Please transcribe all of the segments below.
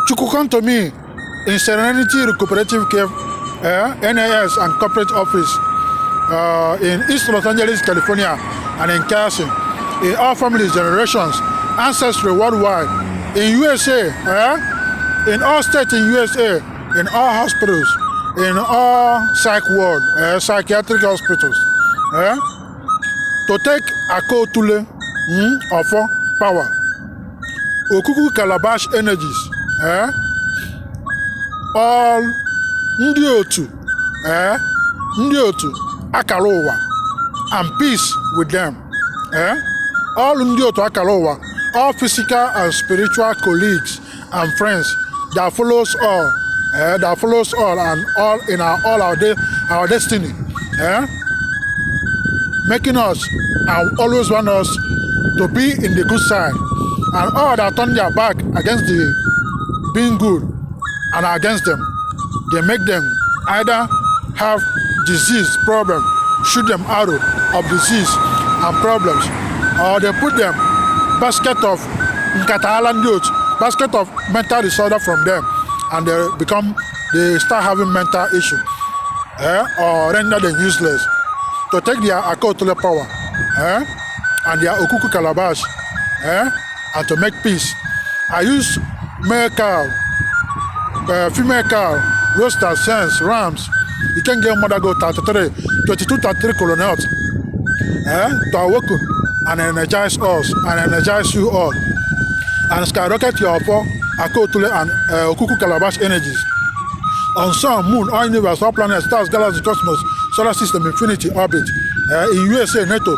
Chukwu come to me in Serenity Recuperative Care, NAS and corporate office in East Los Angeles, California, and in Carson, in all families, generations, ancestry worldwide, in USA, in all states in USA, in all hospitals, in all psych ward, psychiatric hospitals, to take Akotule Ofo power, Okuku Calabash energies, all ndị otu, ndị otu akara ụwa and peace with them, all ndị otu akara ụwa, all physical and spiritual colleagues and friends that follows all, that follows all and all in our all our day, our destiny, making us and always want us to be in the good side, and all that turn their back against the being good and against them, they make them either have disease problem, shoot them arrow of disease and problems, or they put them basket of nkata ndị otu, basket of mental disorder from them, and they start having mental issue, or render them useless. To take their Akotule power, and their Okuku calabash, and to make peace. I use male cow, female cow, roaster, sense, rams. You can get mother go 33, 22, 33 colonels, to awaken and energize us and energize you all and skyrocket your four Akotule and Okuku calabash energies on sun, moon, all universe, all planets, stars, galaxies, cosmos, solar system, infinity, orbit, in USA, NATO,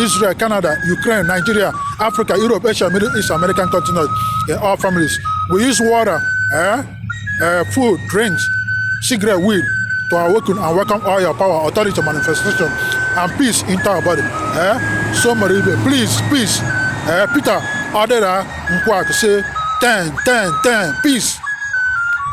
Israel, Canada, Ukraine, Nigeria, Africa, Europe, Asia, Middle East, American continent, in all families. We use water, food, drinks, cigarette, weed to awaken and welcome all your power, authority, manifestation, and peace into our body. So, Maribe, please, peace. Peter, Odera, Nkwak, say 10, 10, 10, peace.